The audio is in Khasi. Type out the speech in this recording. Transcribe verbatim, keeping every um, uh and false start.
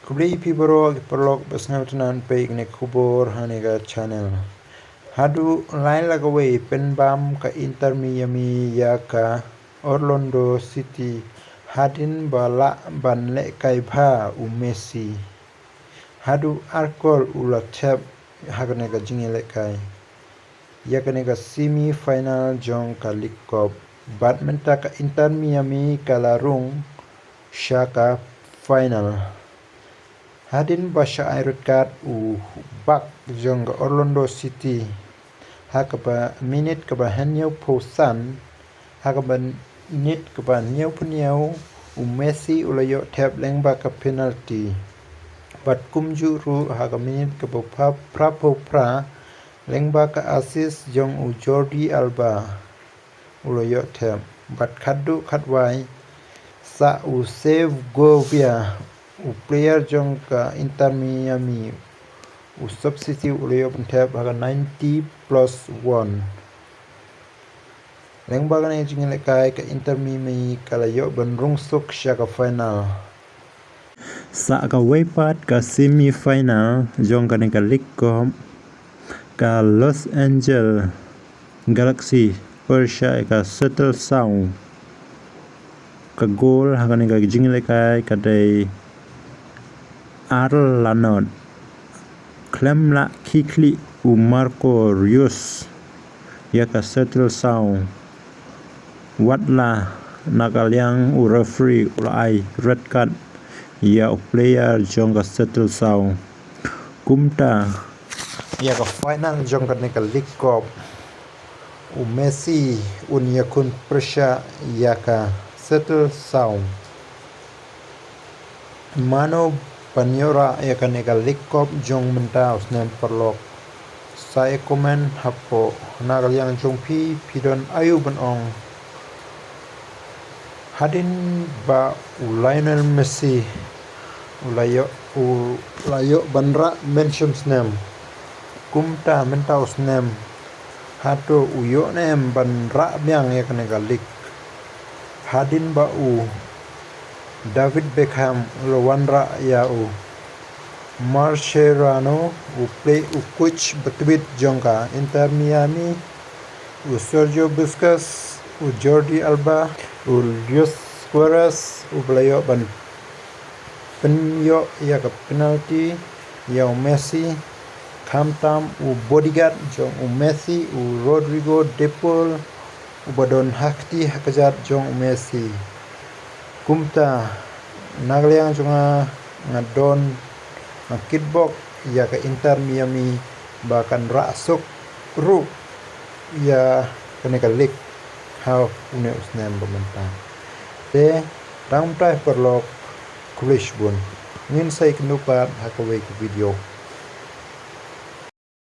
Khublei ïa phi baroh ki paralok ba sngewtynnad peit ïa kane ka khubor ha kane ka channel. Haduh lai la kawei pynbam ka Inter Miami ïa ka Orlando City hadien ba lah ban lehkai bha u Messi. Haduh ar kol u la thep ha kane ka jingïalehkai ïa kane ka semi final jong ka League Cup. Bad mynta ka Inter Miami ka la rung sha ka final. Hadien ba shah ai red card u back jong ka Orlando City ha kaba minit kaba hynñiewphew san, ha kaba minit kaba hynñiewphew hynñiew u Messi u la ïoh thep lyngba ka penalty. Bad kumjuh ruh ha ka minit kaba phraphew phra lyngba ka assist jong u Jordi Alba u la ïoh thep. Bad khatduh khatwai sa u Segovia, u player jong ka Inter Miami, u substitute u la ïoh ban thep ha ka ninety plus one. Lyngba kane ka jingïalehkai ka Inter Miami ka la ïoh ban rung suk sha ka final. Sa kawei pat ka semi final jong kane ka League Cup, ka Los Angeles Galaxy pyrshah ïa ka Seattle Sound. Ka goal ha kane ka jingïalehkai ka dei ar la nod. Khlem lah khie khlieh u Marco Reus ïa ka Seattle Sound, watla na ka liang u referee u la ai red card ïa u player jong ka Seattle Sound. Kumta ïa ka final jong kane ka League Cup, u Messi un ïakhun pyrshah ïa ka Seattle Sound. Mano ban ïoh rah ïa kane ka League Cup jong mynta u snem, paralok? Sa ïa comment hapoh. Na ka liang jong phi, phi don aïu ban ong? Hadien ba u Lionel Messi u la ïoh, u la ïoh ban rah mynshem snem, kumta mynta u snem, hato u ïoh ne em ban rah biang ïa kane ka league? Hadien ba u David Beckham u la wanrah ïa u Mascherano, u play, u coach ba tbit jong ka Inter Miami, u Sergio Busquets, u Jordi Alba, u Luis Suarez, u ba la ïoh ban pynïoh ïa ka penalty ïa u Messi, khamtam u bodyguard jong u Messi, u Rodrigo De Paul, u ba don ha kti ha kjat jong u Messi. Kumta na ka liang jong nga, nga don, nga kitbok ïa ka Inter Miami ba kan rah suk ruh ïa kane ka league ha une u snem ba mynta. Te tang mynta, paralok, khublei shibun. Ngin sa ïakynduh pat ha kawei ka video.